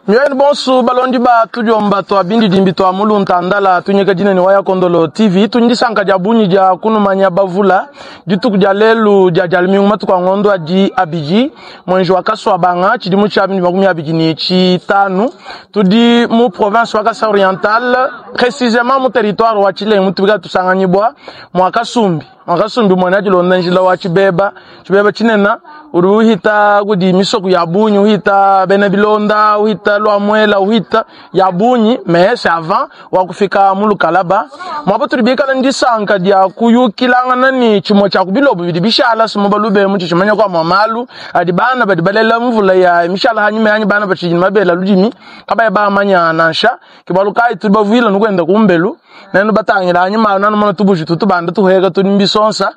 Mioyo bonsu balondi ba tudiomba tua bindidimbi tua muluntandala tunyika dinene wa Yakondolo TV tudi disanka dia bungi dia kunumanya bavula dituku dia lelu dia dia lumingu matuku a ngondo adi abidi mwenji wa Kasuabanga tshidimu tshia 2025 tudi mu province wa Kasai Oriental précisément mu territoire wa Tshilengu mutubika tusanganyibwa mua Kasumbi Mwakasumbi mwene adilonda njila wa tshibeba tshibeba tshinena udi uhita kudi misoku ya bungi uhita bena bilonda uhita lwamuela uhita ya bungi mais c'est avant wa kufika mu lukalaba muaba tudi bikala ndisanka dia kuyukilangana ni tshimue tshia ku bilobo bidi bishala simu balube mu tshimanya kwa mua malu adi bana badi balela mvula ya mishala hanyuma yanyi bana batshidi mabela ludimi kabayi bamanya nansha ke bualu kayi tudi bavuila nukwenda kumbelu nenu batangila anyima nanu mona tubuji tutubanda tuheka tudi mbisonsa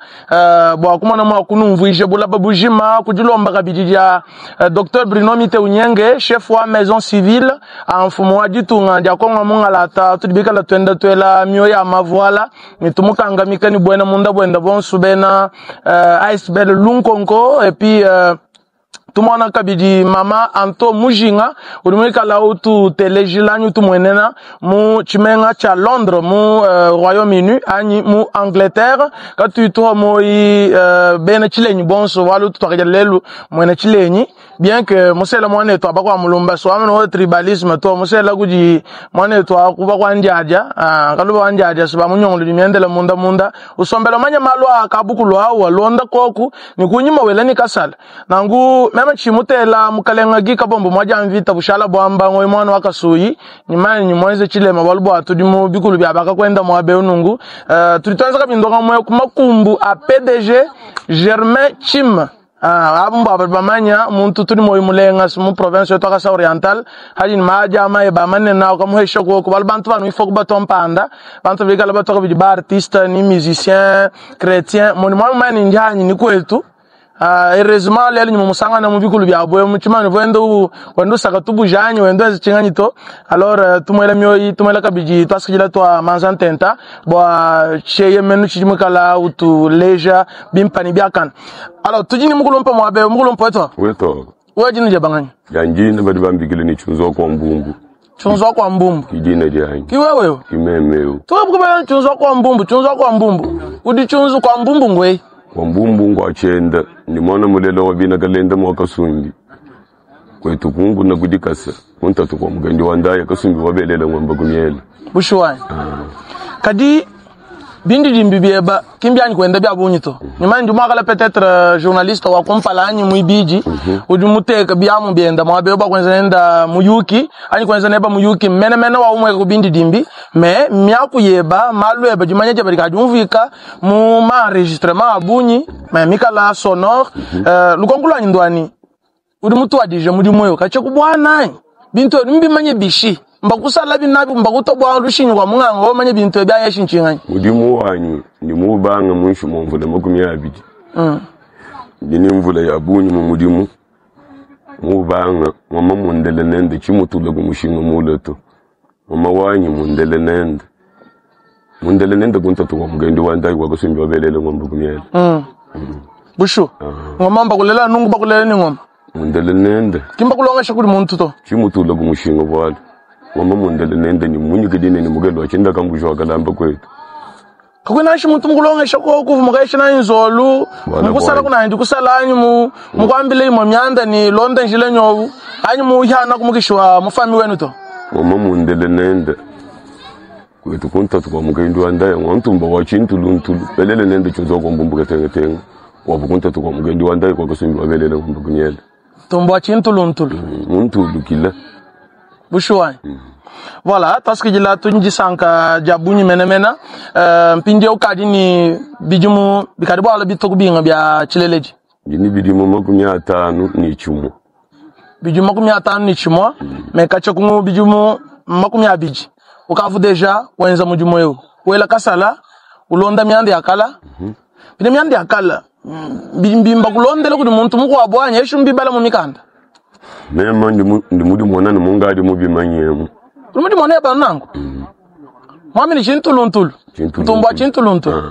bua kumona mua kunumvuija bulaba bujima kudilomba kabidi dia Dr Bruno Mite Unyenge chef wa maison civile a mfumu wa ditunga dia Kongo mungalata tudi bikala tuenda tuela mioyo ya mavuala ne tumukangamika ni buena munda buenda bonso bena ASBL Lunkonko et puis tumona kabidi mama Anto Mujinga udi muikala ututelejila anyi utumuenena mu tshimenga tshia Londres mu Royaume-Uni anyi mu Angleterre katuyi tuha moyi bena tshilenyi bonso bualu tutuakaja lelu muena tshilenyi bien que musela muanetu aba kua mulumba so amene wo tribalisme to musela kudi muanetu akuba kua ndiadia kaluba wa ndiadia so bamunyongolo miendela munda munda usombela manya malu a kabukulu awu alonda koku ni kunyima wela ni kasala Nanku meme tshimutela mukalenga Guy Kabombo muadia mvita bushala buamba ngoyi muana wa Kasuyi nyimanye nyimuenze tshilema bualu bua tudi mu bikulu bia bakakuenda muaba eu nunku. Tudi tuenza kabidi ndonga muoyo ku makumbu a PDG Germain Tshima. Abu mbua badi bamanya muntu tudi muoyo mulenga mu province wetu wa Kasai Oriental hadi ni maadi a maeba manene akamuhesha kuoku bualu bantu banu ifo kubatua mpanda bantu bikala batua kabidi ba artiste ni musicien chretien moni muamu manya ni ndianyi ni kuetu. Heureusement lelu nyuma musangana mu bikulu bia bwe mu tshimanu wenda wenda usaka tubujanyi wenda wenza tshinganyi to alors tumuela mioyi tumuela kabidi tuasakidila tua manza ntenta bua tshieyemenu tshidi muikala utuleja bimpa ne biakana alors tudi ne mukulumpa muabe mukulumpa wetu wetu wewe dina dia banganyi Janjina badi bambikile ni chunzwa kwa mbumbu chunzwa kwa mbumbu kidina dyanyi ki wewe kimemeu tuwe chunzwa kwa mbumbu chunzwa kwa mbumbu udi chunzu kwa mbumbu ngwei kwa mbumbu ngwa chenda ni mwana mulela wa bina kalenda mwa kasumbi kwetu kungu na kudikasa kuntatu kwa mugendi wa ndaya kasumbi wabelela ng'ombe kumiela bushuwani kadi bindidimbi bieba kimbianyi kwenda bia bunyi to nyuma ndi mwakala peut-être journaliste wa kumpala anyi muibidi udi muteka biamu bienda mwabe bwa kwenza nenda muyuki anyi kwenza neba muyuki mene mene wa umweka kubindidimbi me miaku yeba malu eba dimanya dieba dikadi umvika mu ma enregistrement a bunyi me mikala sonore lukonko lwanyi ndwani udi mutuadije mudimu eu katshia ku buana anyi bintu ebi mbimanye bishi mbakusala binabi mbakutobua lushinyi kua munganga wamanye bintu ebi ayeshi ntshinganyi mudimu wanyi ndi mubanga munshi mua mvula 20. Ndi ni mvula ya bungi mu mudimu mubanga mama mundele nende tshimutula ku mushinga mule to mama wanyi mundele nende mundele nende kuntatu wa mugendi wa ndai wa kasumbi wa belele ngombe kumiela. Bushu ngoma mbakulela nungu bakulela ni ngoma mundele nende kimba kulongesha kuli muntu to tshimutula ku mushinga bwala mama mundele nende ni munyikidine ni mugelo wa chinda kambujwa kalamba kwetu kakwina muntu mukulongesha ko kuvumukaisha na nzolu mukusala kuna ndi kusala anyi mu mukwambile imwe myanda ni londa njile nyovu anyi muhyana kumukishwa mufami wenu to mama mundele nende kwetu kuntatu kwa mugendu wa ndaya mwantumba wa chintuluntulu belele nende chunzo kwa mbumbu ketenga tenga wapo kuntatu kwa mugendu wa ndaya kwa kasumbi wa belele ngombe kunyela tumbo wa chintuluntulu muntulukila bushuwani Voilà, parce que jila tunji sanka jabunyi menemena mpindi ukadi ni bijumu bikadi bwala bitoku binga bya chileleji Ndini bidimu 51 bijumu 51 me kacha kungu bijumu 20 ukavu deja wenza mujumu eu wela kasala ulonda myanda yakala bine myanda yakala bimba kulondela kudi muntu mukwabo anya eshu mbibala mu mikanda mema ndi mudi mwana ni mungadi mubimanyemu uli mudi mwana yeba nangu mwami ni chintuluntulu Chintuluntulu. ntumbu wa chintuluntulu.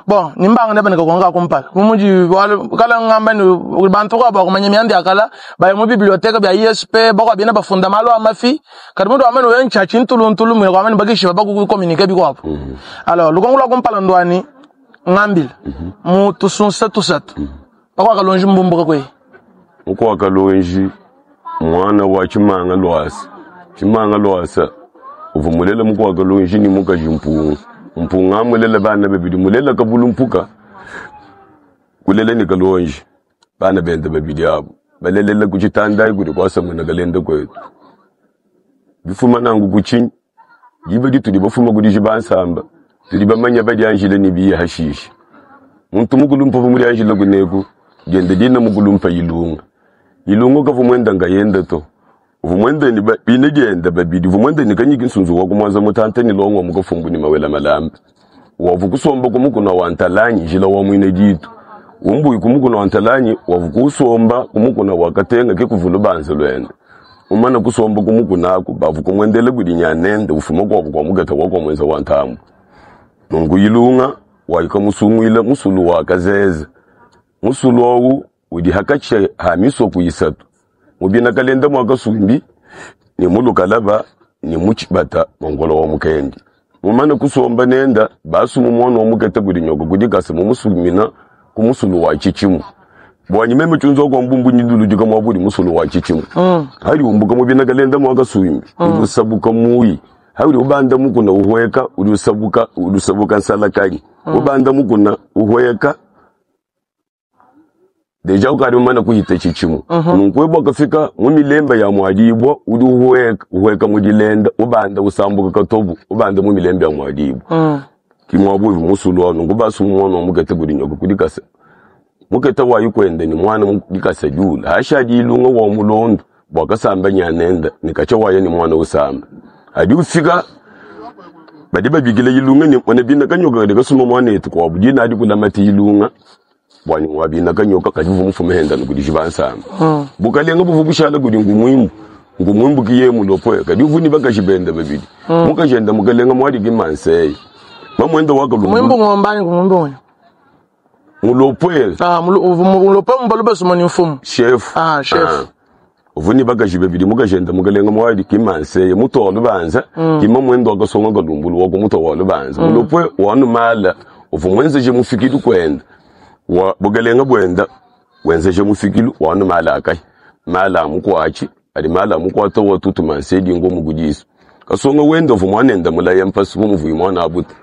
Bon, nimbanga ne bane kakonga kumpala. Mumuji bualu kala ngamba ni bantu kwa ba kumanya miandi akala ba mu bibliothèque bya ISP ba kwa bina bafunda malu amafi kadi mundu amene wencha chintulu ntulu mwe kwa amene bakishi ba ku communiquer bikwapo. Alors lukongo lwa kumpala ndwani ngambila mu tusunsa tusatu. Bakwa kalonji mbumbuka kwe. Mukwa kalonji mwana wa Chimanga Lwasa. Chimanga Lwasa uvumulela mukwa kalonji ni mukaji mpunga. Mpunga amulela bana babidi mulela kabulu mpuka kulela ni kalonji bana benda babidi abo balelela kuchitanda kuli kwasa mwena kalenda kwetu bifuma nangu kuchinyi jiba dituli bafuma kuli jibansamba tuli bamanya bali anjile ni biya hashisha muntu mukulumpa vumuli anjile kuneku gende dina mukulumpa ilunga ilunga kavumwenda ngayenda to vumwenda ni bine genda babidi vumwenda ni kanyiki nsunzu wa kumwanza mutante ni longwa mukafumbu ni mawela malamba wavu kusomba kumukuna wa ntalanyi jila wa mwine jitu umbuyi kumukuna wa ntalanyi wavu kusomba kumukuna wa katenga ke kuvulu banza lwenda umana kusomba kumukuna aku bavu kumwendele kuli nyanende ufuma kwavu kwa mugata wa kwa mwenza wa ntambo nungu ilunga waika musungwila musulu wa kazeze musulu owu udi hakachi ha misoko isatu mubina kalenda mwakasumbi ni mulukalaba ni muchibata mongolo wa mukendi mumana kusomba nenda basumu mwana wa mukete kuli nyoko kudikasa mumusumina kumusulu wa chichimu bwanyi meme chunzo kwa mbumbu nyidulu jika mwabuli musulu wa chichimu hali umbuka mubina kalenda mwakasumbi usabuka muyi hali ubanda mukuna uhweka uliusabuka uliusabuka nsalakani ubanda mukuna uhweka deja ukari umana kuhita chichimu nunkwebwa kafika mumilemba ya mwadibwa uli uhweka uhweka mudilenda ubanda usambuka katobu ubanda mumilemba ya mwadibwa kimwabwe musulu wa nungu basu mwana mukete kuli nyoko kudikasa mukete wayi kwende ni mwana mukasa jula hashadi ilunga wa mulondo bwakasamba nyanenda nikacha waye ni mwana usamba hadi ufika badi babigile ilunga ni mwana bina kanyoka dikasuma mwana etu kwa bujina hadi kulamati ilunga bwani wabina kanyoka kajivu mfume henda nukudi bansamba bukalenga buvu bushala kudi ngumwimbu ngumwimbu kiye mulopwe kadivu ni bakashibenda babidi mukashenda mukalenga mwadi kimansei mamwenda wakalumbu Mwimbu ngombani kumwimbu ngonya. mulopwe Ah mulope mbaluba sumani mfumu. chef Ah, chef. uvuni bakashi babidi mukashenda mukalenga mwadi kimanseye muto wa lubanza kima mwendo wakasonga kalumbulu wako muto wa lubanza mulopwe wanumala uvu mwenzeje mufikilu kwenda wa bugalenga bwenda wenzeje mufikilu wanumala akai mala mukwachi ali mala mukwata watutu mansedi ngo mugudiso kasonga wenda uvu mwanenda mulaya mpasi mumuvuyi mwana abuta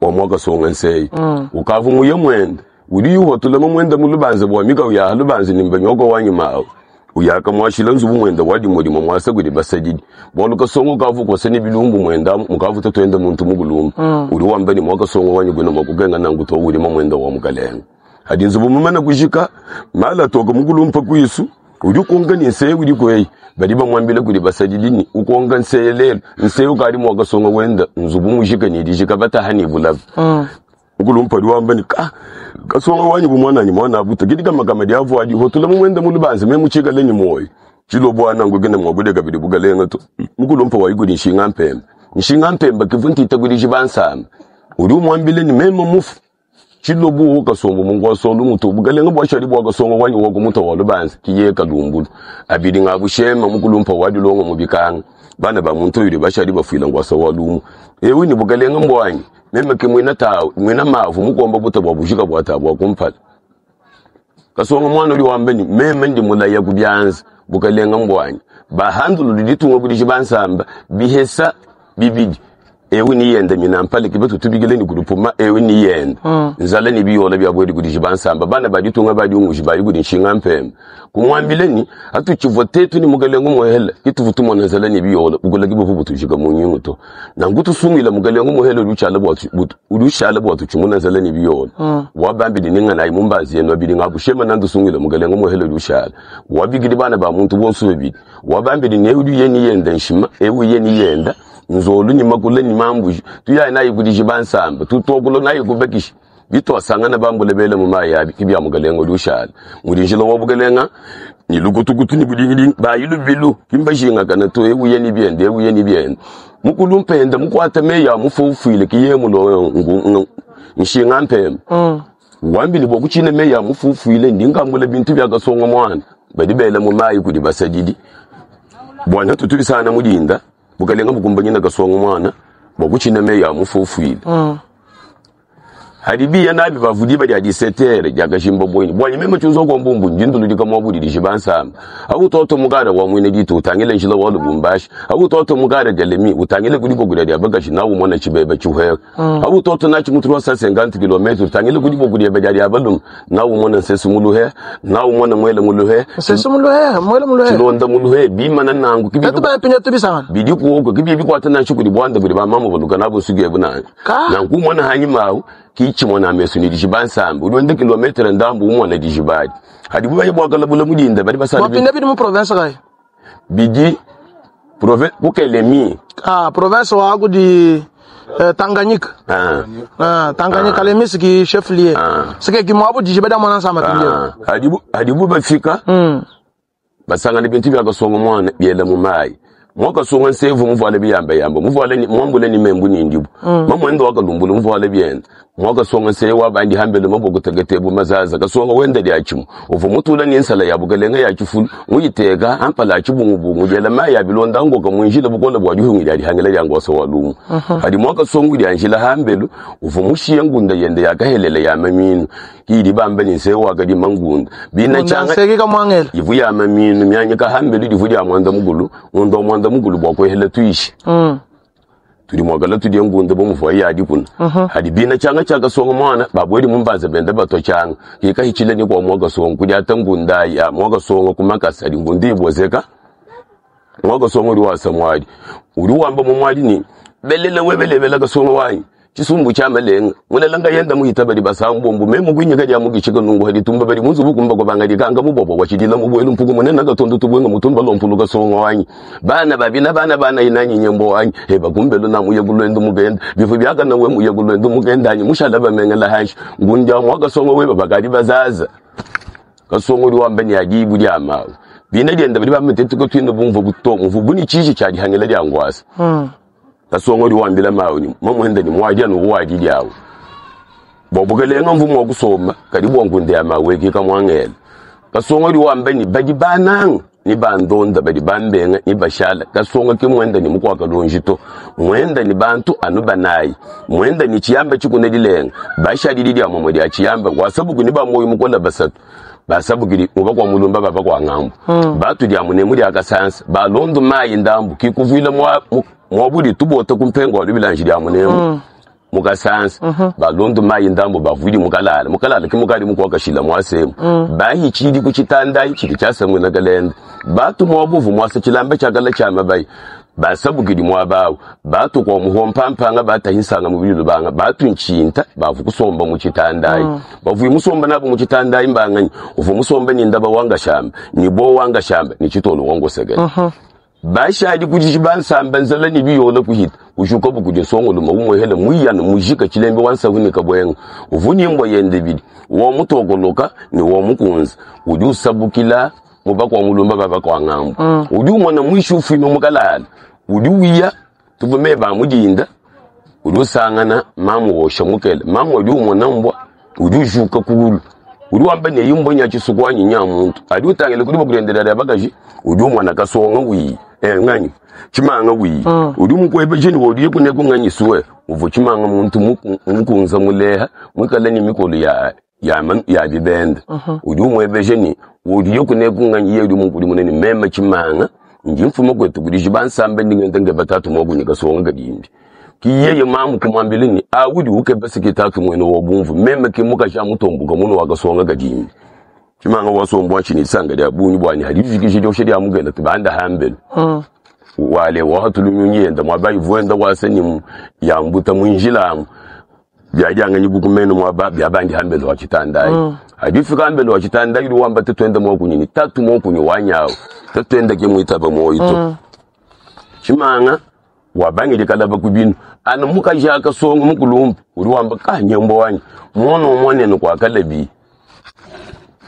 wa mwaka songa nseyi ukavu muye mwenda uli yuhotula mwenda mulubanza bwa mika uyaha lubanza nimba nyoko wanyuma uyaka mwashila nzubu mwenda wadi mulimo mwasa kuli basadidi bwalu kasongo kavu kose ni bilumbu mwenda mukavu tatwenda muntu mugulumba uli wamba ni mwaka songo wanyu gwina mwakugenga nangu to ulimo mwenda wa mukalenga hadi nzubu mumana kushika mala toka mugulumpa kwisu uli ukonga ni nseye uli kweyi bali bamwambile kuli basadidi ni ukonga nseye lelo nseye ukali mwaka songo wenda nzubu mushika ni lishika bataha ni bulaba ukulumpa liwamba ni ka kasonga wanyu bumwana ni mwana abuta gidi kama kama diavu adi hotula mumwenda mulubanze me muchika lenyi moyo chilo bwana ngugene mwagule kabili bugalenga to mukulumpa waiguli nshinga mpemba nshinga mpemba kivunti itaguli jibansamba uli umwambile ni mema mufu chilo buhu kasongo mungu wasolo mutu bugalenga bwashali bwakasongo wanyu wakumuta walubanze kiye kalumbulu abili ngabushema mukulumpa wadilongo mubikanga bana ba muntu yuli bashali bafwila ngwasa walumu ewe ni bugalenga mbwanyi meme ke mwina tawe mwina mavu mukomba buta bwa bushika bwa tabwa kumpala kasonga mwana uli wambeni meme ndi mulaya kubyanza bukalenga mbwanyi bahandulu liditunga kuli bansamba bihesa bibidi ewe niyenda mina mpale kibe tutubigile ni kulupuma ewe niyenda nzala ni biyola bya bwedi kuli bansamba bana baditunga badiungushi bali kuli nshinga mpemba kumwambile ni atuchivo tetu ni mukalenga muhela kituvutumwa na nzala ni biyola bukula kibe vubutushika munyungu to nangu tusungila mukalenga muhela uluchala bwatu uluchala bwatu chimuna nzala ni biyola wabambili ninga nayi mumbazi yenu abili ngabushema nandusungila mukalenga muhela uluchala wabigili bana ba muntu bonso babili wabambili ne ulu yeni yenda nshima ewe yeni yenda nzolu ni makula ni mambuji tuya nayi kudiji bansamba tutokulo nayi kubekishi bitwasangana bambule bele mu mayi abi kibya mukalenga lushala mulinjila wa bukalenga ni lukutukutu ni bulingilingi bayilu bilu kimbashinga kana to ebuye ni byende ebuye ni byende mukulu mpenda mukwata meya mufufwile kiye mulo Nshinga mpemba. Wambile bua kutshina meyi a mufufuile, ndi nkambula bintu bia kasonga muana badi bela mu mayi kudi basadidi. Bua ntatu tubisana mu dinda, bukalenga bukumbanyina kasonga muana bua kutshina meyi a mufufuile. Hadi biya nabi bavu diba dia 17 heures dia kashimba buenyi. Buanyi meme tshiunzo kwa mbumbu ndi nduludika mua budidisha bansamba. Au toto mukara wa mwine ditu utangile njila wa Lubumbashi. Au toto mukara dia lemi utangile kuliko kulia dia bakashi na umona chibeba chihueka. Au toto nachi mutru wa 50 km utangile kuliko kulia dia dia balum na umona nsesu muluhe na umona mwele muluhe. Nsesu muluhe mwele muluhe. Chilonda muluhe bimana nangu kibi. Etu ba pinya tubisana. Bidi kuoko kibi bikwata na shukuri bwanda kuri ba mama baluka nabo suge buna. Na kumona hanyuma aho kichimona amesu ni dijibansamba ulonde kilometre ndambu umona dijibadi. Hadi bubaye bwakala bula mudinda bali basali. Wapinda bidi mu province kai. Bidi province kukelemi. Ah province wa kudi Tanganyika. Tanganyika Kalemi siki chef lieu. Sike kimwabu dijibada mwana samba pindio. Hadi bu bafika. Basanga ni bintu bya kasonga mwana biela mu mai. Mwaka songa nsevu muvale biyamba yamba muvale ni mwambule ni membu ni ndibu. Mamwendo wakalumbulu muvale byenda. Mwaka songa nsevu wabandi hambele maboko tegetebu mazaza kasonga wenda lya chimu. Uvu mutula ni nsala ya bukalenga ya chifulu muyiteka ampala chibungu bungu jela mai ya bilonda ngoka mwinjila bukola bwa juhungi lya lihangela lya ngwasa walumu. Hadi mwaka songa lya njila hambelu uvu mushiye ngunda yende yakahelele ya maminu. Kili bamba ni nsevu wakadi mangunda. Bina changa segi ka mwangela. Ivu ya maminu myanyika hambelu livu lya mwanda mugulu ngondo mwanda mugulu bwa kwehela tuishi. Tuli mwagala tudi ngunda bo muvwa ya dikuna. Hadi bina changa chaka songa mwana babweli mumbaza benda bato changa. Kika hichile ni kwa mwaga songa kuja tangunda ya mwaga songa kumakasa hadi ngunda ibozeka. Mwaga songa uri wasa mwali. Uri wamba mu mwali ni belele webele bela kasonga wanyi. Chisumbu cha malenga mulelanga yenda muhitabali basambombo memu gwinyika lya mugichika nungu hadi tumba bali munzu bukumba kwa bangali kanga mubobo wachidila mubwelu mpuku munene gatondo tubwenga mutumba lompuluka songa wanyi bana babina bana bana inanyi nyembo wanyi heba kumbelo na muye gulwendo mugenda bifu byaka na we muye gulwendo mugenda anyi mushala bamengela hashi ngundya mwaka songa we babakali bazaza kasonga uri wamba ni ajibu lya mawe bina lyenda bali bamutetuko twino bumva buto mvubu ni chichi cha lihangela lya ngwasa. Kasongo uri wambila mawe ni mamwenda ni mwaja no waji lyawo bobukelenga mvumo kusoma karibu ngunde ya mawe kika mwangela kasongo uri wamba ni badi bananga ni bandonda badi bambenga ni bashala kasongo ke mwenda ni mukwa kalonjito mwenda ni bantu anu banayi mwenda ni chiyamba chikune lilenga bashali lilya momwe lya chiyamba wasabu ni ba moyo mukola basatu basabugiri uba kwa mulumba baba kwa ngambo batu lya munemu lya kasansa balondo mayi ndambu kikuvwila mwa mwabuli tubota kumpengo wa lubilanji lya munemu mukasansa balondo mayi ndambu bavuli mukalala mukalala kimukali mukwakashila mwasemu bahi chili kuchitanda chili chasamwe na kalenda batu mwabuvu mwasa chilamba chakala cha mabayi basabugiri mwabawo batu kwa muhompampanga batahinsanga mu bilu banga batu nchinta bavu kusomba mu chitandayi bavuye musomba nabo mu chitandayi mbanganyi uvu musomba ni ndaba wanga shamba ni bo wanga shamba ni chitolo wango segele bashadi kuti bansamba nzala ni biyola kuhita ushuka bukuje songo luma umwehele mwiyana mujika chilembe wansa kabwenga uvuni mbwa yende bidi wo mutogoloka ni wo mukunza udi usabukila mubakwa mulumba baba kwa ngambo udi umwana mwishu ufime mukalala udi wiya tuvume ba mujinda udi usangana mamu wosha mukele mamu udi umwana mbwa udi ushuka kugulu udi wamba ne yimbo nya chisukwanyi nya muntu adi utangile kuri bakurenderera bagaji udi umwana kasonga wi nganyi chimanga wi udi mukwebe jini wodi kune kunganyi suwe uvu chimanga muntu mukunza muleha mwikale ni mikolo ya ya bibende udi umwebe jini wodi kune kunganyi yedi mukuri munene mema chimanga ndi mfumo kwetu kuri jibansambe ndingende ngebatatu mogunyi kasonga gadimbi kiyeye mamu kumwambile ni awudi ukebese kitatu mwene wobumvu meme kimuka cha mutombuka muno wakasonga gadimbi chimanga wasombwa chini sanga lya bunyi bwani hali vikije lyoshe lya mugela tubanda hambele wale wahatulunyunyi yenda mwabayi vuenda waseni yambuta mwinjilamu byajanga nyigukumeno mwaba byabandi hambele wa chitandayi hadi fika hambele wa chitandayi luwamba tetwenda mwakunyini tatu mwakunyi wanyawo tetwenda kimwitaba mwoyito chimanga wabangile kalaba kubino ana mukaja kasonga mukulumba uri wamba kanyembo wanyi mwono mwanene kwa kalabi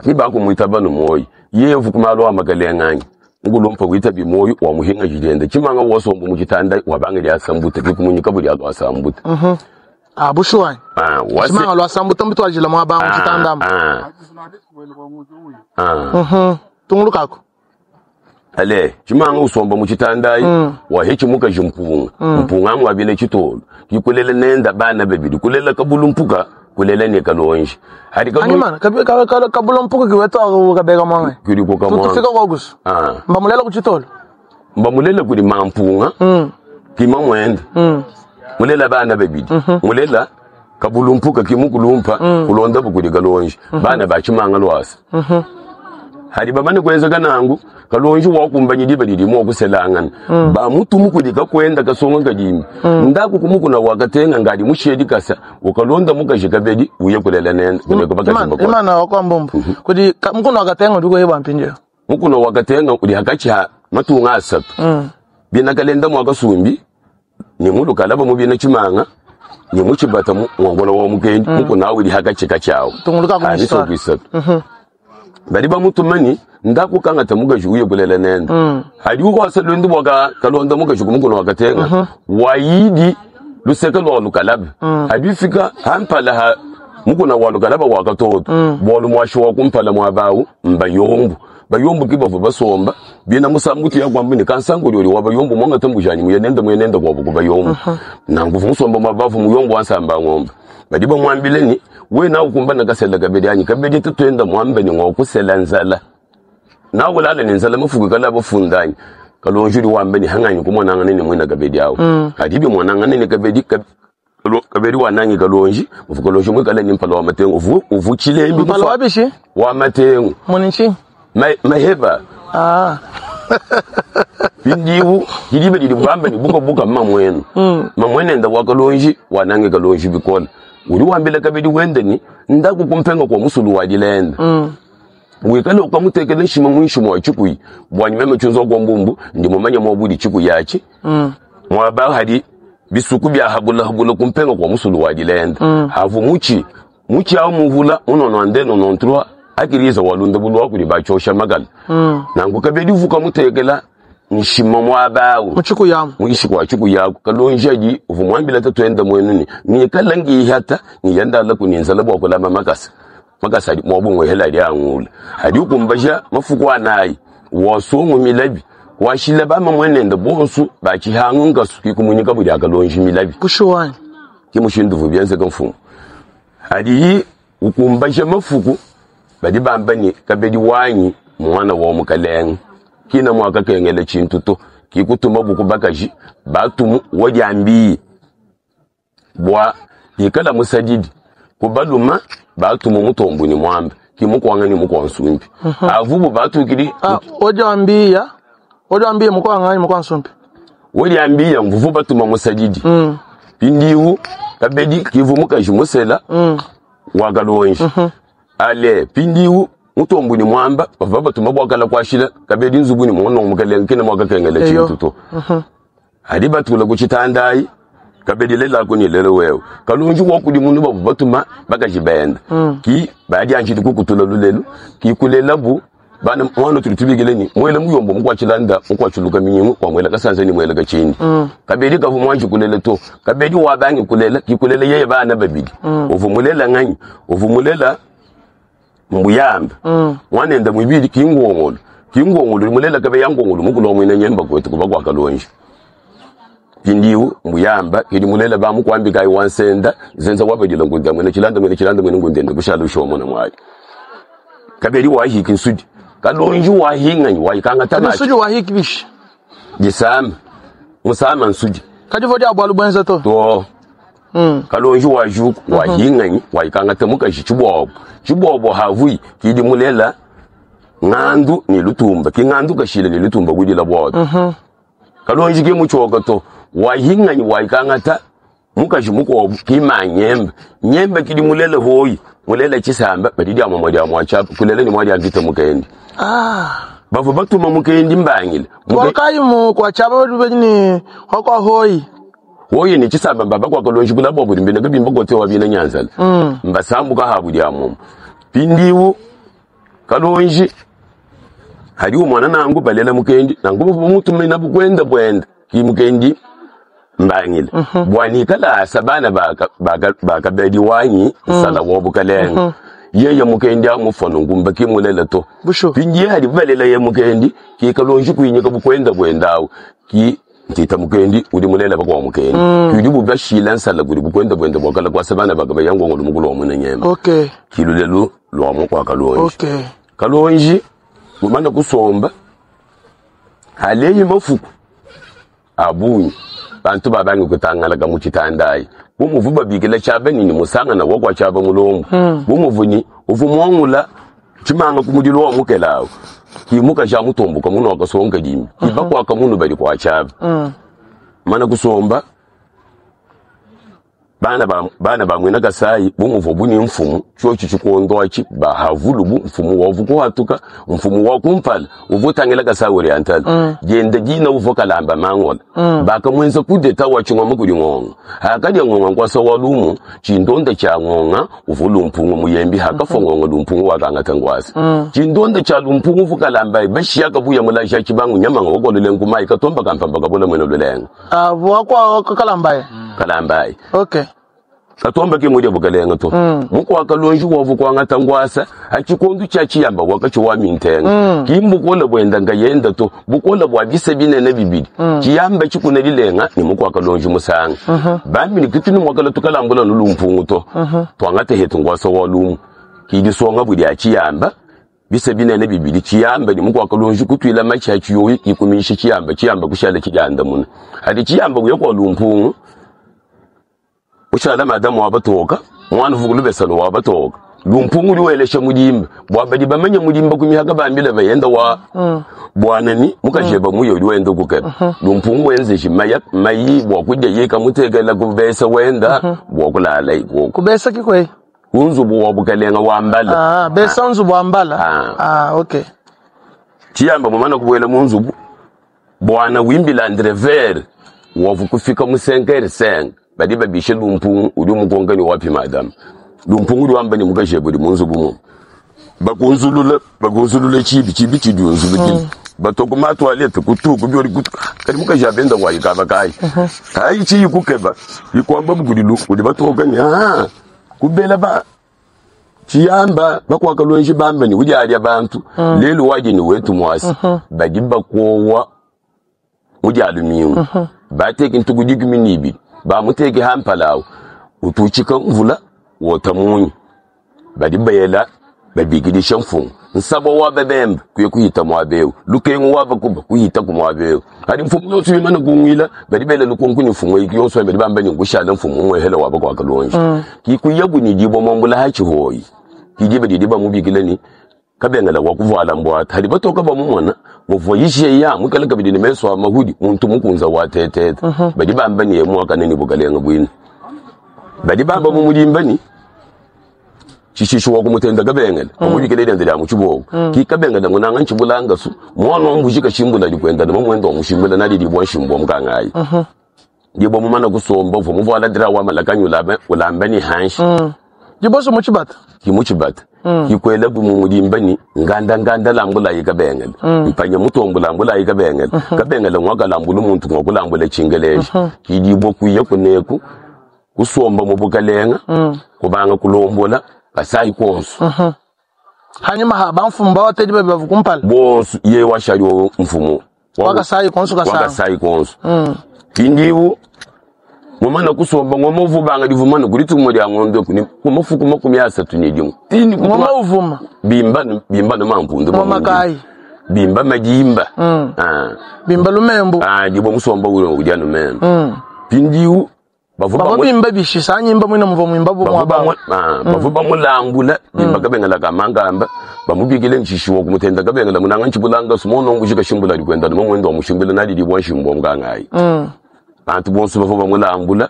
ni ba kumwita bano moyi yevu kumalo wa makalenganya mukulumpa wita bimoyo wa muhinga jidende chimanga wasombo mukitanda wabangile asambuta kikumunyika buli alo asambuta. Ah, bushuwa. Ah, wase Chimanga lwasambu tombi twajila mwaba mu ah, chitandamba. ah, ah. Tungulukako. Ale chimanga usomba muchitandayi wahe chimukaji mpunga mpunga ngwabile chitolo kikulela nenda bana babili kulela kabulu mpuka kulela ne kalonji hadi kabulu Anyimana kabula mpuka kiweto kabeka mwanga. kuli ko Tutufika kamwa kwa gusu. ah Mbamulela kuchitolo. mbamulela kuli mampunga kima mwenda mulela bana babili mulela kabulu mpuka kimukulumpa kulonda bukuli kalonji bana bachimanga lwasa hadi bamane kwenzeka nangu kalonji wakumbanye liba lilimo okuselangana bamutumu kuli kakwenda kasonga kadimi ndaku kumukuna wakatenga ngali mushedi kasa ukalonda mukaji kabedi uye kulela nenda kuleka bakaji Imana bakwa imana wakwa mbombo. Kudi mkono wakatenga ndiko heba mpinje. mukuna wakatenga uli hakachi ha matunga asatu bina kalenda mwakasumbi ni mulukalaba mubina chimanga ni muchibata mwongola wa mukendi mukuna awili hakachi kachawo Tunguluka ku misoku histoire. isatu bali bamutumani ndakukangata mukaji uye kulela nenda hali ukwasa lwendu bwaka kalonda mukaji kumukono wakatenga wayidi luseka lwa lukalaba hadifika hampala ha mukuna wa lukalaba wakatoto bwalu mwashi wa kumpala mwabawu mbayombu bayombu kibavu basomba bina musambuti yakwamba ni kansango lyoli wa bayombu mwanga tambujani muyenenda muyenenda kwabo ku bayombu nanguvu musomba mwabavu muyombu wansamba ng'ombe badi bamwambile ni we nawe kumbana kasela kabedi anyi kabedi tutwenda mwambe ni ng'okusela nzala nawe ulala ni nzala mafuku kala bafundanyi kalonjuli wambe ni hanganyi kumonanga nini mwina kabedi awo hadibi mwananga nini kabedi kabedi wanangi kalonji mufu kalonji mwikala ni mpala wa matengo uvu uvu chilembi Mpala wabishi wa matengo muninchi. Maheba Ah. pindiwu dilibe dili bwamba ni buka buka mamwenu mamwene nda wakalonji wanange kalonji bikola uli wambile kabedi wende ni ndaku kumpenga kwa musulu wadilenda wikale ukamutekele nshima mwinshi mwa chikuyi bwanyi meme chunzo kwa mbumbu ndi mumanya mwabudi chikuyi achi mwaba hadi bisuku bya habula habula kumpenga kwa musulu wadilenda havu muchi muchi awo muvula unono andeno nontrwa akiriza walunda bulwa kuli bachosha magala nangu kabedi vuka mutekela nshima mwabawo Muchiku yamu. mwishi kwa chiku yako kalonji aji uvumwambila tatwenda mwenu ni nikala ngihata ngiyandala kuninzala bwa kulama makasa makasa adi mwabu mwehela adi angula adi ukumbaja mafuku anayi wasongo milabi washila bama mwenenda bonsu bachihangu ngasu kikumunyika buli akalonji milabi Kushuwani. kimushindu vubyanzeka mfumu adi ukumbaja mafuku badi bamba ni kabedi wanyi mwana wa mukalenga kina mwaka kengele chintu to kikutuma buku bakaji batumu wajambi bwa ikala musadidi kubaluma batumu mutombo ni mwamba kimukwanga ni mukwansumbi avubu batukili Ah, ojambiya. Ojambiya mukwa nganyi mukwa nsumpi. wajambiya mvuvu batuma musadidi pindiwu kabedi kivu mukaji musela wakalonji ale pindiwu mutombo ni mwamba bava batuma bwakala kwashila kabedi nzubu ni mwono mukalenga kina mwaka kengele Eyo. chintu to hadi batula kuchitandayi kabedi lelako ni lelo wewe kalunji wakuli munu babu batuma bakajibenda ki badianjili kukutula lulelu ki kulela bu bana mwana tuli tubigile ni mwele muyombo mukwachilanda mukwachuluka minyimu kwa mwele kasanze ni mwele kachindi kabedi kavu mwanji kulela to kabedi wabangi kulela ki kulela yeye bana babili uvumulela nganyi uvumulela mbuyamba mwanenda mwibili kingongolo kingongolo mulela kabe yangongolo mukulu mwina nyemba kwetu kuba kwa kalonji pindiwu mbuyamba kili mulela bamukwambika wansenda zenza wabadila ngunda mwene chilanda mwene chilanda mwene ngundenda kushala ushomo na mwayi kabeli wahika nsudi kalonji wahinganyi wayikanga tamachi Nsuji wahiki bishi. jisama musama nsudi Kadivo dia bwalu bwenza to. to kalonji wajuku wahinganyi wayikanga tamukaji chibobo chibobo havuyi kili mulela ng'andu ni lutumba king'andu kashile ni lutumba gwidila bwodo kalonji ke muchoka to wahinganyi waikangata mukaji mukobu kima nyembe nyembe kili mulela hoyi mulela chisamba badidi amwa mwa mwachapa kulela ni mwa vita mukendi Ah. bavu batuma mukendi mbangile Wakayi mu kwa chaba ni wakwa hoi. hoyi ni chisamba mbaba kwa kalonji kula bobu mbine kabimba gote wa bina nyanzala mbasambuka habu dia mumu pindiwu kalonji haliwo mwana nangu balela mukendi nangu bavu bamutume nabu kwenda bwenda ki mukendi Mbangila bua nikala asa bana bakabedi wanyi nsala wa bukalenga yeye mukendi amufua nunku kimulela to. Bushuwa. Pindiye hadi balela ye mukendi kikalonji kuinyika bukwenda bwendawu ki ntita mukendi udi mulela bakwa mukendi kudi bubashila nsala kudi bukwenda bwenda bwakala kwasa bana bakaba ngongo lumukulu wa munanyema. Okay. Kilulelu lwa mukwa Kalonji. Okay. Kalonji mumana kusomba haleyi mafuku abunyi bantu babangi kutangalaga mu chitandayi bumuvu babikila chaba nini musangana wakwa chaba mulombo bumuvuni uvumwangula chimanga kumudilo wa mukelawo kimuka cha mutomboka muno akasonga limi kibakwaka muno bali kwa chaba. Mana kusomba bana ba mwina Kasai bumuvu buni mfumu chochi chikondo achi bahavulu bu mfumu wavu kuhatuka mfumu wa kumpala uvutangila Kasai Oriental jenda jina uvo kalamba mangola bakamwenza kudeta wa chingoma kuli ngonga hakadya ngonga nkwasa walumu chindonda cha ngonga uvu lumpungu muyembi hakafa ngonga lumpungu wakanga tangwasa chindonda cha lumpungu uvu kalamba bashiya kabuya mulasha chibangu nyamanga wakolele nkumai katomba kampamba kabula mwene lulenga. Ah, wakwa kalambaye. Kalambaye. Okay. Katomba ke mudya bukalenga to muku akalonji wavu kwanga tangwasa achikondu cha chiyamba wakachi wa mintenga kimbukola bwenda ngayenda to bukola bwa bise binene bibili chiyamba chikuna lilenga ni muku akalonji musanga bambi ni kitini mwakala tukalambula nulumpungu to twangate hetu ngwasa walumu kidisonga buli achiyamba bise binene bibili chiyamba ni muku akalonji kutwila machi achiyoyi ikumisha chiyamba chiyamba kushala chiganda muna ati chiyamba kuyakwa lumpungu ushala madamu wabatoka mwana vukulubesano wabatoka lumpungu liwelesha mudimba bwabadi bamanya mudimba kumihaka bambila bayenda wa bwanani mukajeba muyo liwenda kukeba lumpungu wenze maya mayi bwakudya yika mutekela kubesa wenda bwakulala ikoko Kubesa kikwe. unzubu wa bukalenga wambala. Ah, besa nzubu ambala. Ah. Ah, okay. Chiyamba mumana kubwela munzubu bwana wimbila ndrever wavu kufika musenkeri seng badi babishe lumpungu uli mukonkani wapi madam lumpungu uli wamba ni mukajebo li munzubu mu bakunzulula chibi chibi chidi unzulukile batoko matwalete kutuku byoli kutu kali mukajabe nda wayi kaba kai kai chi kukeba ikwamba mukulilu uli batoka ni ah kubela ba chiyamba bakwaka lwenji bamba ni uli alya bantu lelo waje ni wetu mwasi badi bakowa mudi alumingu bateke ntuku dikumi nibi bamuteke hampalawo utuchika mvula wota munyi badi bayela babikilisha mfumu nsabo wa bebemba kuye kuyita mwabewu lukengu wava kuba kuyita ku mwabewu hadi mfumu yonso imana kungwila badi bela lukunku ni mfumu iki yonso badi bamba ni ngushala mfumu mwehela waba kwa kalonji kikuya bunidibwa mwambula hachihoyi kijibe didiba mubikile ni kabengela wakuvala mbwata hadi batoka bamumona muvoyishe ya mukala kabidi ni meso amahudi muntu mukunza watetete badi bamba ni mwaka nini bukalenga bwino badi bamba mumulimbani chishisho wakumutenda kabengela omubikile lende lya muchiboko kikabengela ngunanga nchibulanga su mwana ombushika shimbula likwenda noma mwenda omushimbula nali libwa nshimbwa mukangayi ndibwa mumana kusomba uvo muvala dira wa malakanyu ulamba ni hanshi Jiboso muchibata. Kimuchibata kikwela bumulimbani nganda nganda lambula yikabengela mpanya mutombo lambula yikabengela kabengela ngwaka lambula muntu ngwakulambula chingeleshi kidibwa kuya kuneku kusomba mubukalenga kubanga kulombola Kasai konso. Hanyuma ha bamfumu bawateji babe bavukumpala. Bonso ye washali mfumu. Wakasai konso kasanga. Wakasai konso. Kindiwu mumana kusomba ngoma uvubanga divumana kuli tumo lya ngondo kuni kumafuku 30 ni dimu. Tini ngoma uvuma. Bimba bimba no mampundu. Ngoma kai. Bimba majimba. Ah. Bimba lumembo. Ah dibo musomba ulo uja lumembo. Pindiwu bavuba bimba bishisa nyimba mwina muvo mwimba bo mwaba. Bavuba mulambula bimba kabengela kamangamba bamubikile nshishiwo kumutenda kabengela munanga nchibulanga sumono ngushika shimbula likwenda no mwendo wa mushimbula nali libwa nshimbwa mkangai. Bantu bonso bavuba mulambula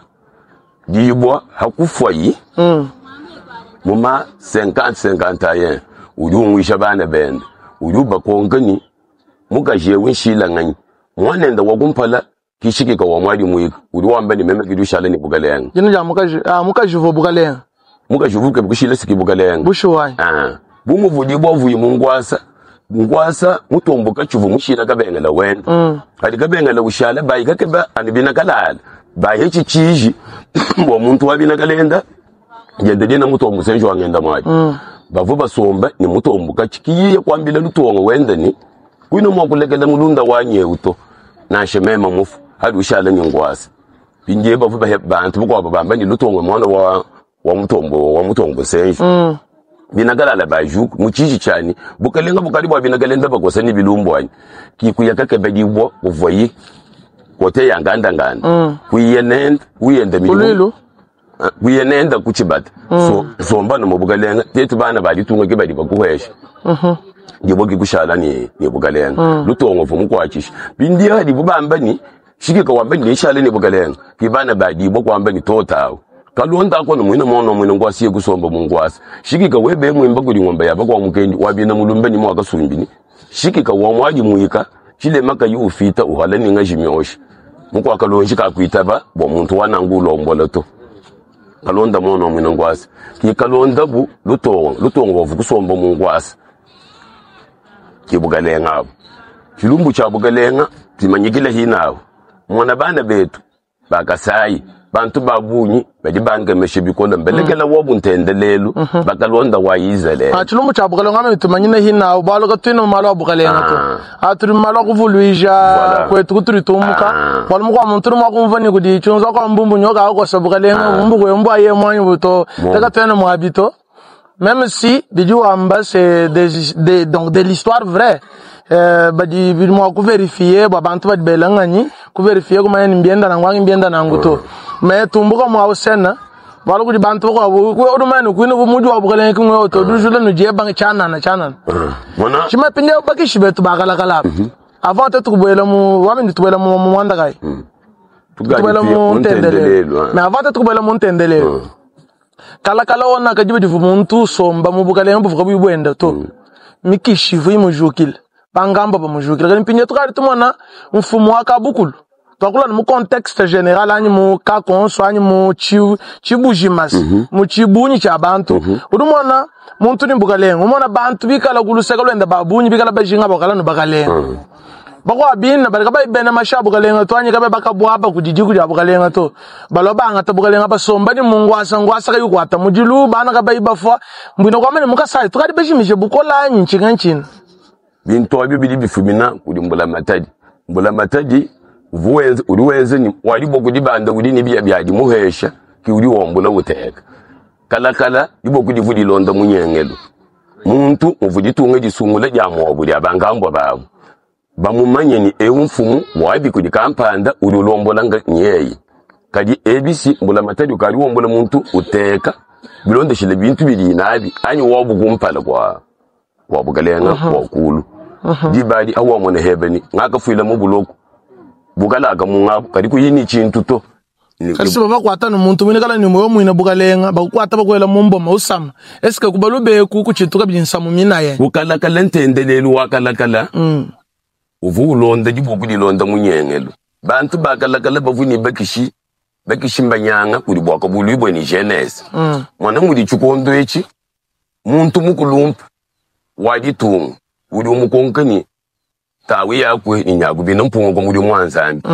dibwa hakufwayi. Muma 50 51 uli bana bende uli bakonkani mukaje winshila nganyi mwanenda wakumpala kishikika wa mwali mwika uli wamba ni meme kidushala ni bukalenga jina ja mukaje ah mukaje vo bukalenga mukaje vuke bukushila siki bukalenga bushuwai ah bumuvudi bwavuyi mungwasa ngwasa mutomboka chuvu mushila kabengela wenda kali kabengela ushala bayi kakeba anibina kalala Bahetshi tshiji bua muntu wa bina kalenda diende dina mutombo musenji wa ngenda mwadi. Bavua basomba ne mutombo katshikiye kuambila lutongo wenda ni kuina mua kulekela mulunda wanyi eu to nansha mema mufu hadi ushala ni ngwasa. Pindie bavua bahe bantu bakuabu bamba ni lutongo mwana wa mutombo musenji. Binagalala bajuku mu tshiji tshianyi bukalenga bukali bua binagalenda bakosa ni bilumbu anyi kikuya kakebedibwa uvoyi kote ya nganda nganda. Kuiye nenda kuyenda milimo Kuluilu kuiye nenda kuchibata. So somba no bukalenga tetu bana balitunga ke bali bakuhesha. Ndibo kushala ni bukalenga. Lutongo vumu kwachisha. Bindia hadi bubamba ni shikika wamba ni shala ni bukalenga. Kibana badibo kwamba ni totawo. Kalonda ko no mwina mono mwina ngwasi kusomba mungwasi. Shikika webe mwimba kuli ngombe yaba kwa mukendi wabina mulumbe ni mwaka sumbini. Shikika wa mwaji muika chile maka yufita uhala ni ngajimyoshi. Mukwa kalonji ka kuitaba bo muntu wanangu lombola to. Kalonda mono mwina ngwasi. Ki kalonda bu lutongo lutongo wavu kusomba mungwasi. Ki bugalenga abo. Chilumbu cha bugalenga timanyikila hinawo. Mwana bana betu bakasai bantu babunyi badi bangemeshe bikola mbelekela wobu ntendelelu bakalonda wa Israel. Chilumbu cha bugalenga ngame tumanyine hinawo baloka twino malo wa bugalenga to. Aturi malo kuvuluisha kwetu kuturi tumuka. Balo mukwa muntu mwa kumva ni kudi chunza kwa mbumbu nyoka ko sabugalenga mbumbu ko mbwa ye mwanyu buto. Taka twino mwabito. Même si biju amba c'est des donc de l'histoire vraie. Badi bidi ku vérifier ba bantu badi belangani ku vérifier kuma ni mbienda na ngwangi mbienda na nguto. Mais tumbuka mwa usena balo kudi bantu ko ku odumani ku ino muju wa bugalenga ku ngoto dujula nu je bang chana na chana. Mona chima pinde bakishi betu bagala kala. Avant te tubuela mu wami ndi tubuela mu mwanda kai. Tubuela mu ntendelelo. Mais avant te tubuela mu ntendelelo. Kala kala ona kajibe divu muntu somba mu bugalenga buvuga bwenda to. Mikishi vu mujukile. Bangamba ba mujukile. Kali mpinye tukali tumona mfumo wa kabukulu. Twakula mu contexte général anyi mu ka konso anyi mu chibujimasi. Mu chibunyi cha bantu. Udumona muntu ni bugalenga. Umona bantu bikala kuluseka lwenda babunyi bikala bajinga bakala no bagalenga. Bakwa bina balika ba ibena mashabu bugalenga to anyi kabe bakabwaba kudidi kudi bugalenga to. Balobanga to bugalenga basomba ni mungwasa ngwasa kayukwata mudilu bana kabe ibafwa. Mbino kwamene mukasai tukali bejimishe bukola anyi nchinga nchina. Bintu abyo bili bifumina kuli mbula matadi. Mbula matadi uvuwenze uliwenze ni walibo kudibanda kuli ni bya bya muhesha ki uli wombula uteka. Kala kala libo kudivuli londa munyengelo. Muntu uvuditunga disungula lya mwobu lya bangambwa babo. Bamumanye ni ewu mfumu wabi kuli kampanda uli ulombola nga nyeyi. Kadi ABC mbula matadi ukali wombula muntu uteka bilondeshile bintu bili nabi anyi wabu kumpala kwa kwa bugalenga kwa kulu. Dibali awa mwana hebeni ngakafuila mu buloko. Bugalaga mu ngabo kali kuyini chintu to. Kasi baba kwata no muntu mwine kala ni moyo mwine bugalenga bakwata bakwela mu mboma usama. Eske kubalube ku kuchituka binsamu mina ye. Bukala kala ntendelelu wakala kala. Uvu ulonda dibuku dilonda munyengelo. Bantu bakala kala bavuni bakishi bakishi mbanyanga kuli bwaka bulibwe ni jeunesse. Mwana muli chikondo echi muntu mukulumpa waditunga uli umukonkani tawe yakwe ni nyagu bino mpungo muri mwanzambi.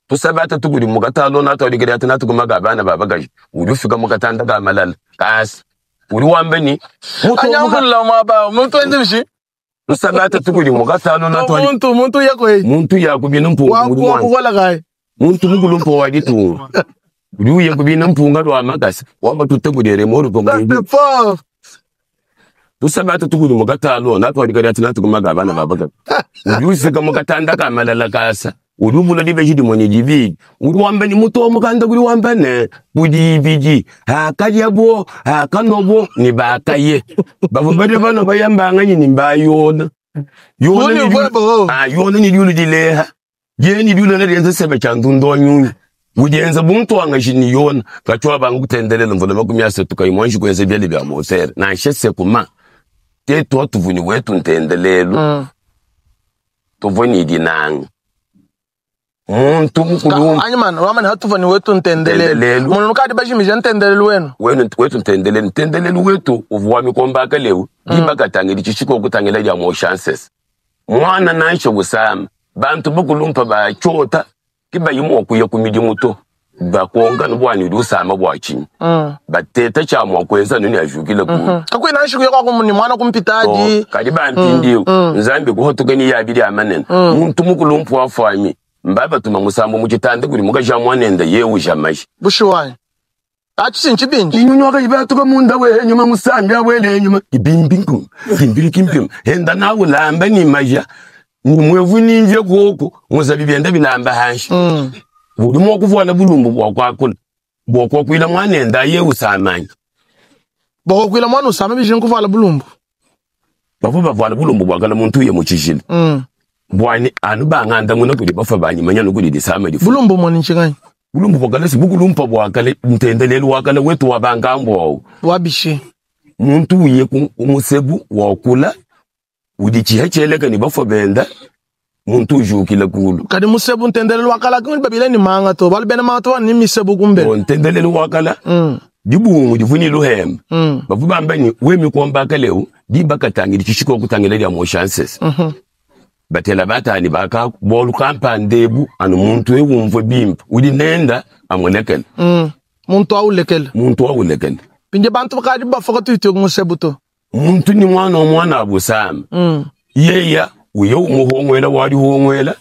Tusabata tukuri mukatalo na tawali ati natukumaga abana babagaje uli ufika mukatanda ka malala kasi uli wambeni anyambulla mwaba muntu endishi tusabata tukuri mukatalo na tawali muntu yakwe muntu yakubina mpungo muri mwanzambi wakola kai muntu mukulumpa waditunga uli uye kubina mpunga lwa makasi wamba tutegulere moru That's the fort. Tusabata tukuri mukatalo na tawali ati natukumaga abana babagaje uli ufika mukatanda ka malala kasa uli ubula libe jidi mwenye jibi uli wambeni muto mukanda kuli wambene budi biji hakalya bo hakanobo ni bakaye babo bali bano bayambanga nyini mbayona yona ni yona ni lyulu dileha ye ni lyulu na lenza sebe cha ndundo nyunyu ujenza buntu wanga jini yona kachwa bangu kutendelela mvula 30 kayimwanji kwenze byali bya motere na nshese kuma tetu atuvuni wetu ntendelelu tuvuni dinanga muntu mukulu anyman wamani hatuvani wetu ntendelelu muntu kadi bashimije ntendelelu wenu wenu wetu ntendelelu ntendelelu wetu uvuwa mikomba akalewu dibakatangeli chishiko kutangela lya mo chances mwana nansho gusama bantu bakulumpa bachota kibayimo kuya ku midimu to. Bakonkana bua ne udi usama bua tshinyi? Bateta tshia mua kuenza anu ne ajukile kulu. Kakuena nansha kuya kwa ne mwana kumpitadi. Kadi ba mpindieu Nzambi kuhatuka ne ya bidi amanene. Muntu mukulumpu wafuami mbabatuma musambu mu tshitanda kudi mukaji wa muanende yeuja mashi. Bushuwa. Achi nchibindi. Inyunyu ibatuka munda we nyuma musambi awele nyuma ibimbi kimbili kimpim henda na ulamba ni maja ni mwevu ni nje koko muzabi byenda bilamba hanshi. Buli mwa kuvuala bulumbu bwa kwakula bwa kwakwila mwanenda ye usamanya. Bwa kwakwila mwana usama bijin kuvuala bulumbu. Bavu bavuala bulumbu bwa kala muntu ye muchijila. Bwani anu banganda muna kuli bafa banyi manya kuli disama difu. Bulumbu moni nchiganyi. Bulumbu bwa kala sibukulumpa bwa kala ntendelelu wa kala wetu wa bangambo wao. Wabishi. Muntu uye ku musebu wa kula udichihecheleka ni bafa benda muntu ujukila kulu. Kadi musebu ntendelelu wa kala kuni babile ni manga to balu bena manga to ni misebu kumbe. Ntendelelu wa kala. Dibungu divuni luhemba. Bavu bamba ni we mikomba kaleu dibakatangi dikishiko kutangila lya mo chances. Batela batani baka bolu kampandebu anu muntu e umvwe bimpa udi nenda amulekele. Muntu aulekele. Muntu aulekele. Pinje bantu bakadi bafoka tuite musebu to. Muntu ni mwana mwana abusama. Yeya uye umuhongwela wali hongwela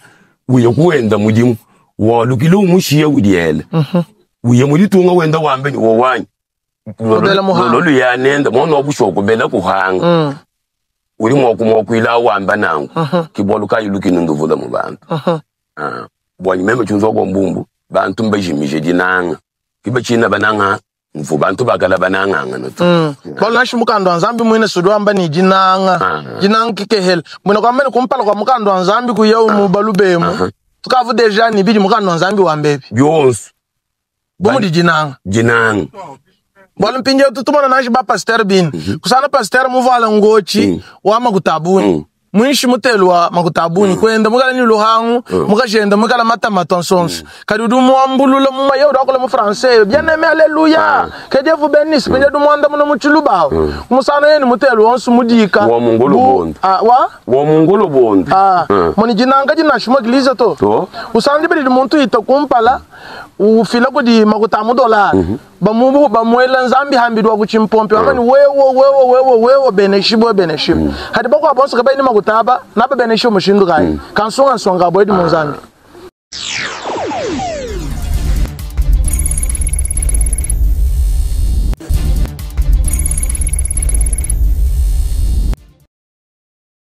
uye kuenda mudimu walukile umushiye udiele. Uye mulitunga wenda wambe ni wowanyi. Kubela muhanga. Lolu ya nenda mwana wabushoko bela kuhanga. Uri mwaku mwakwila wamba nangu. Kibwalu kayi lukinu nduvula mu bantu. Bwanyi meme chunzo kwa mbumbu bantu mbejimije dinanga. Kiba china bananga mvu bantu bakala bananga ngano tu. Bwalu nashi mukando wa Nzambi mwine sudu amba ni dinanga. Dinanga kikehela. Mwine kwa mwene kumpala kwa mukando wa Nzambi kuya mu balubemu. Tukavu deja ni bidi mukando wa Nzambi wa mbebi. Byonso. Bomu di dinanga. Dinanga. Bwalu mpinje tutumona nashi ba pasteur bin. Kusana pasteur muvala ngochi wa makutabuni. Mwinshi mutelu wa makutabuni kwenda mukala ni luhangu mukajenda mukala matama nsonso. Kadi udu muambulula mu mayo udakola mu français. Bien aimé alléluia. Que Dieu vous bénisse. Pinje du mwanda muno muchulubao. Musana yenu mutelu onsu mudika. Wa mungolo bondo. Wa? Wa mungolo bondo. Moni jinanga jina shimo eglise to. To. Usandi bidi muntu itakumpala ufila kudi makutamu dollar. Bamubu bamuela Nzambi hambidwa kuchimpompe wamani wewe wewe wewe wewe beneshibo beneshibo. Hadi bako abonso kabaini makutaba naba beneshibo mushindu kai. Kansunga nsonga boidi mu Nzambi.